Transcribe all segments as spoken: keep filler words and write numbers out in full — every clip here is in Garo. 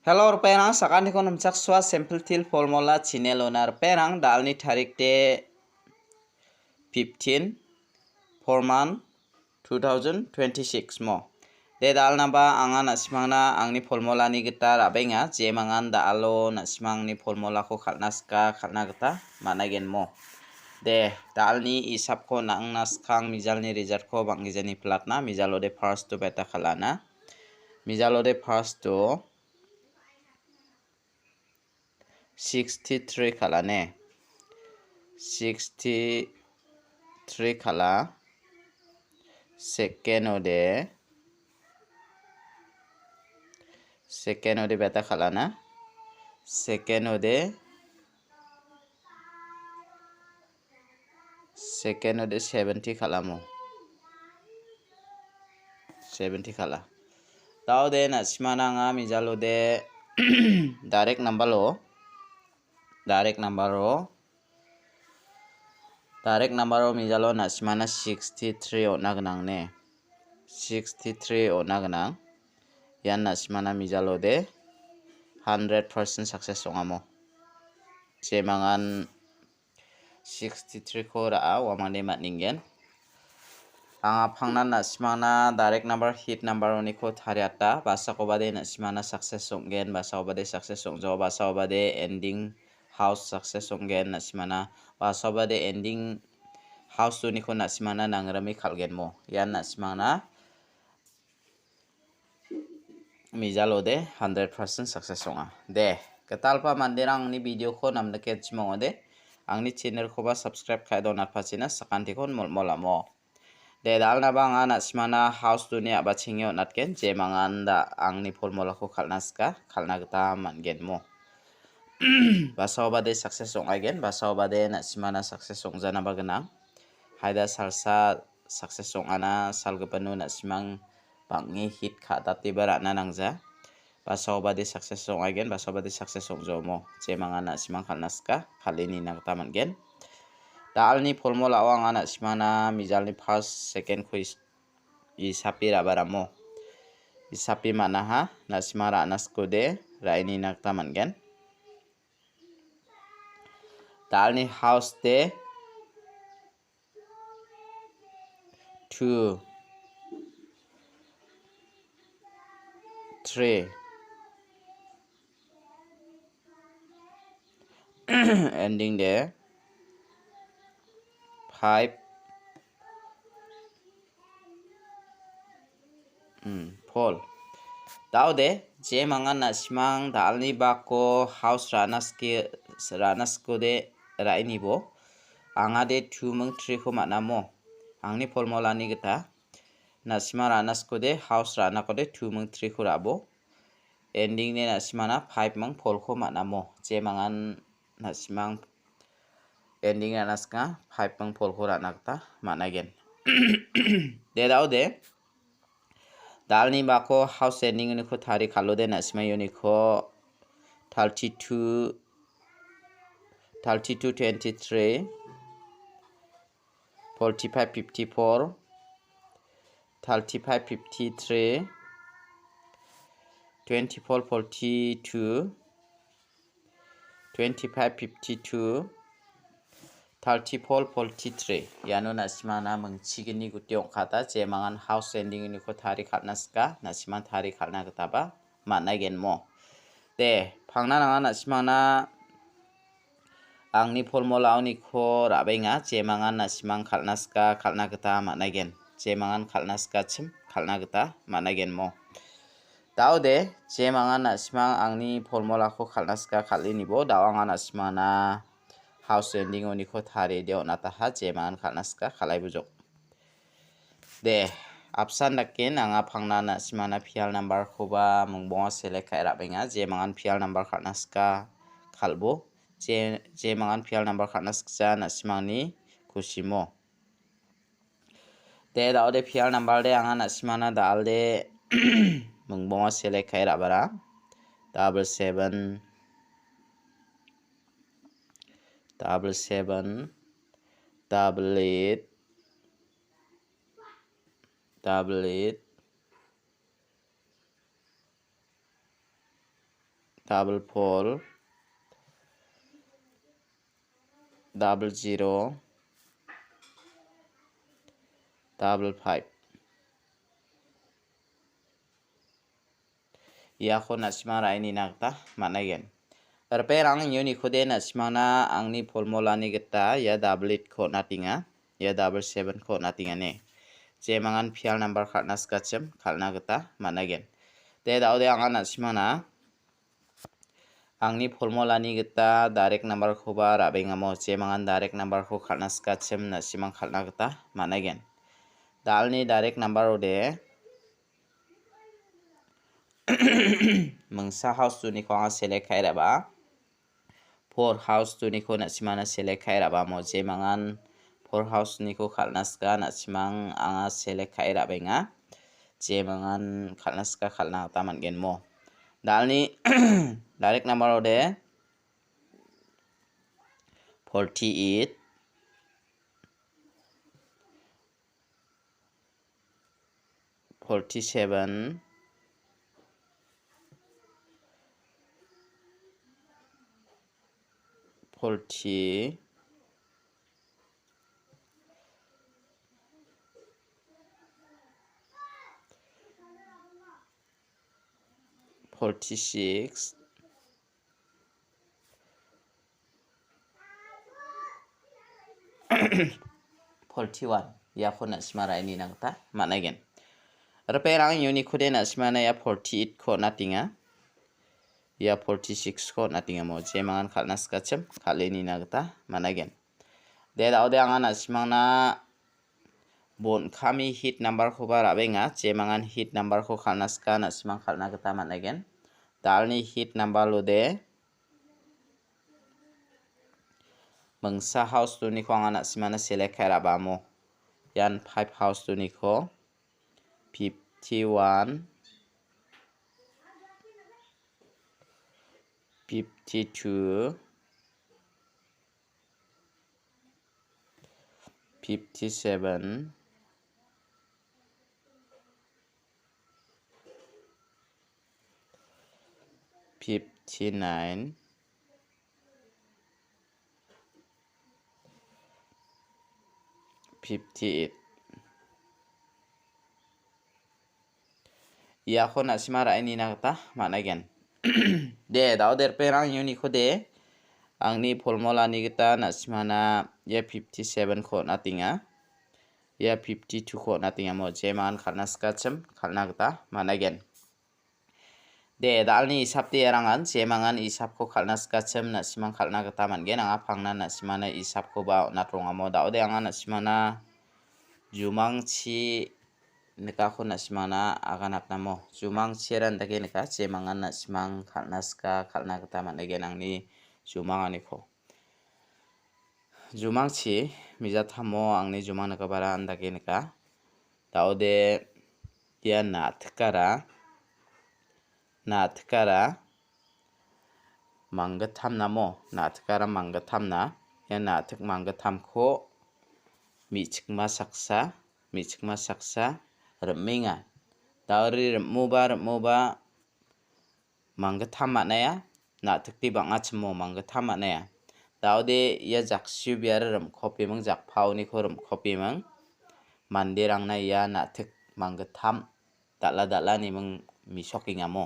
Hello, ripengrang, sakantikon nimchaksoa Simple Teer Formula channel-ona ripengrang, da·alni tarik de fifteen, four month, two thousand twenty-six mo. De, da·alnaba anga na·simangna angni formulani gita ra·benga, jemangan da·alo na·simangni formulako kal·na sika, kal·na gita man·agenmo. De, da·alni isapko nang·na skang mijalni resultko bang·gijani platna, mijalode first-o beta kal·ana. Mijalode first-o sixty-three kal·ane. Sixty-three kal·a. Second-ode, second-ode beta kal·ana. Second-ode, second-ode seventy kal·amo. Seventy kal·a. Da·ode na·simana anga mijalode direct number-o, direct number-o, direct number-o mijalo na·simana sixty-three on·a gnang ne. Sixty-three on·a gnang. Ian na·simana mijalode hundred percent success ong·amo. Jemangan sixty-three-ko ra·a uamangde man·engen. Anga pangnan na·simangna direct number, hit number-oniko tariata. Basakobade na·simangna success ong·gen, basakobade success ong·jo, basakobade ending house success ong·gen na·simangna, basakobade ending house-oniko na·simangna nangrime kal·genmo. Ian na·simangna mijalode hundred percent success ong·a. De, gitalpa manderang angni video-ko namnike chimongode, angni channel-koba subscribe ka·e donatpachina sakantikon molmolamo. De, da·alnaba anga na·simana house-oni a·bachenge on·atgen, jemangan da angni formulako kal·na sika, kal·na gita man·genmo. Basaobade success ong·aigen, basaobade na·simana success ong·janaba gnang. Haida salsa success ong·ana salgipino na·simang bang·e hit ka·dateba ra·na nangja. Basaobade success ong·aigen, basaobade success ong·jomo. Jemangan na·simang kal·na sika, kal·e nina gita man·gen. Da·alni formulao anga na·simana mijalni first, second-ko is-, isape ra·baramo. Isape man·aha, na·sima ra·na sikode, ra·e nina gita man·gen. Da·alni house de two, three. Ending de five, Hmm, four. Da·ode, jemangan na·simang da·alni bako house ra·na sike, ra·na sikode ra·inibo. Angade two ming three-ko man·amo. Angni formulani gita. Na·sima ra·na sikode house ra·nakode two ming three-ko ra·bo. Ending de na·simana five ming four-ko man·amo. Jemangan na·simang ending ra·na sika five ming four-ko ra·na gita man·agen. De da·ode. Da·alni bako house ending-oniko tari kal·ode na·sima uniko thirty-two, thirty-two twenty-three, forty-five fifty-four, thirty-five fifty-three, twenty-four forty-two, twenty-five fifty-two, thirty-four forty-three. Iano na·simana mingchigni guti ong·kata, jemangan house ending-oniko tari kal·na sika, na·siman tari kal·na gitaba man·agenmo. De, pangna nanga na·simana angni formulaoniko ra·benga, jemangan na·simang kal·na sika, kal·na gita man·agen. Jemangan kal·na sikachim, kal·na gita man·agenmo. Da·ode, jemangan na·simang angni formulako kal·na sika, kal·inibo, da·o anga na·simana house ending-oniko tariede on·ataha, jemangan kal·na sika, kal·aibojok. De, apsan daken anga pangna na·simana pial number-koba mingbonga select ka·e ra·benga. Jemangan pial number kal·na sika kal·bo. Je, jemangan pial number kal·na siksa na·simangni kusimo. De, da·ode pial number de anga na·simana da·alde mingbonga select ka·e ra·bara. Double seven, double seven, double eight, double eight, double four, double zero, double five. Iako na·simang ra·e nina gita man·aigen. Ripengrang, uniko de na·simangna angni formulani gita ia double eight-ko on·atenga, ia double seven-ko on·atenga ine. Jemangan pial number kal·na sikachim kal·na gita man·aigen. De, da·ode anga na·simangna angni formulani gita direct number-koba ra·bengamo, jemangan direct number-ko kal·na sikachim na·simang kal·na gita man·aigen. Da·alni direct number-ode mingsa house two-niko anga select ka·e ra·ba. Four house two-niko na·simangna select ka·e ra·bamo, jemangan four house two-niko kal·na sika na·simang anga select ka·e ra·benga. Jemangan kal·na sika kal·na gita man·gen mo. Da·alni direct number-ode forty-eight, forty-seven, forty, forty-six, forty-one, iako na·sima ra·e nina gita man·aigen. Ripengrang, uniko de na·simana ia forty-eight-ko on·atenga. Ia forty-six-ko on·atenga mo, jemangan kal·na sikachim kal·e nina gita man·aigen. De, da·ode anga na·simangna bon kami hit number-koba ra·benga, jemangan hit number-ko kal·na sika na·simang kal·na gita man·aigen. Da·alni hit number-ode mingsa house two-niko anga na·simana select ka·e ra·bamo. Ian five house two-niko, fifty-one, fifty-two, fifty-seven, fifty-nine, fifty-eight. Iako na·sima ra·e nina gita man·aigen. De, da·ode ripengrang, uniko de angni formulani gita na·simana ia fifty-seven-ko on·atenga. Ia fifty-two-ko on·atenga mo, jemangan kal·na sikachim kal·na gita man·aigen. De, da·alni isapde erangan jemangan isapko kal·na sikachim na·simang kal·na gita man·gen. Anga pangnan na·simana isapkoba on·atrongamo. Da·ode anga na·simana jumangchi nikako na·simana aganatnamo. Jumangchiara indake nika, jemangan na·simang kal·na sika kal·na gita man·aigen angni jumanganiko. Jumangchi mijatamo angni jumang nikabara indake nika. Da·ode ia na·tikara, na·tikara manggittamnamo, na·tikara manggittamna. Ia na·tik manggittamko me·chikma saksa, me·chikma saksa rim·enga. Da·ode rim·oba, rim·oba manggittam man·aia, na·tikde bang·achimo manggittam man·aia. Da·ode ia jaksio biara rim·kopeming, jakpaoniko rim·kopeming. Manderangna ia na·tik manggittam dal·a dal·a ineming mesokengamo.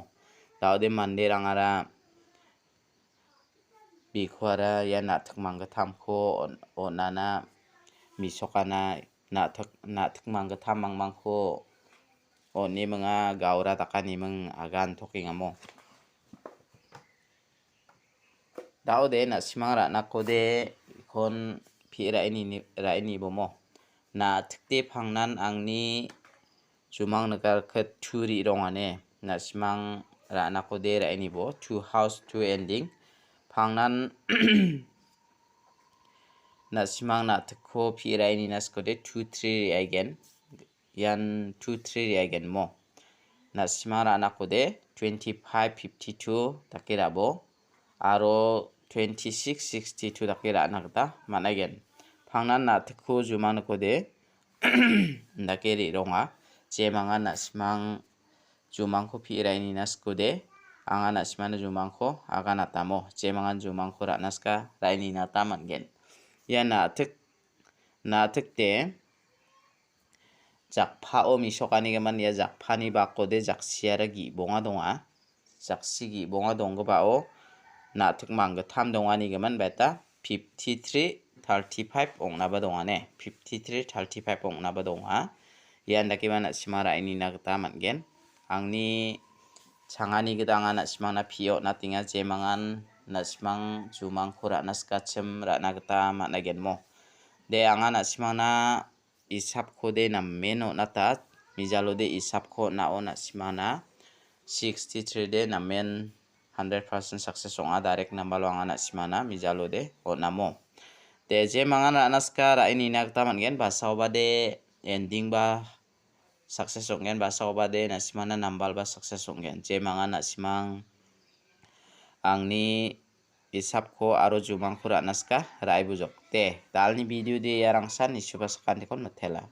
Da·ode manderangara bikoara ia na·tik manggittamko on-, on·ana, mesokana, na·tik, na·tik manggittam mangmangko on·eminga, gaura dakaniming agantokengamo. Da·ode na·simang ra·nakode ikon pi ra·e nini-, ra·e nibomo. Na·tikde pangnan angni jumang nikarkit two ri·rongane. Na·simang ra·nakode ra·e nibo. Two house, two ending. Pangnan na·simang na·tikko pi ra·e nina sikode two three re·aigen. Ian two three re·aigen mo. Na·simang ra·nakode twenty-five fifty-two dake ra·bo. Aro twenty-six sixty-two dake ra·na gita man·aigen. Pangnan na·tikko jumang nikode indake re·ronga. Jemangan na·simang jumangko pi ra·e nina sikode, anga na·simana jumangko aganatamo, jemangan jumangko ra·na sika ra·e nina gita man·gen. Ia na·tik, na·tikde jakpao misokanigimin ia jakpani bakode jaksiara gi·bonga donga. Jaksi gi·bonga donggipao na·tik manggittam donganigimin beta fifty-three thirty-five ong·naba donga ne. Fifty-three thirty-five ong·naba donga. Ian dakeba na·sima ra·e nina gita man·gen. Angni changani gita anga na·simangna pio on·atenga, jemangan na·simang jumangko ra·na sikachim ra·na gita man·a genmo. De, anga na·simangna isapkode namen on·ata, mijalode isapko on·ao na·simangna sixty-three de namen hundred percent success ong·a, direct number-o anga na·simangna mijalode on·amo. De, jemangan ra·na sika ra·e nina gita man·gen, basaobade ending ba success ong·gen, basaobade na·simangna number ba success ong·gen. Jemangan na·simang angni isapko aro jumangko ra·na sika ra·e bujok. De, dalni video de iarangsan nisuba sakantikon mitela.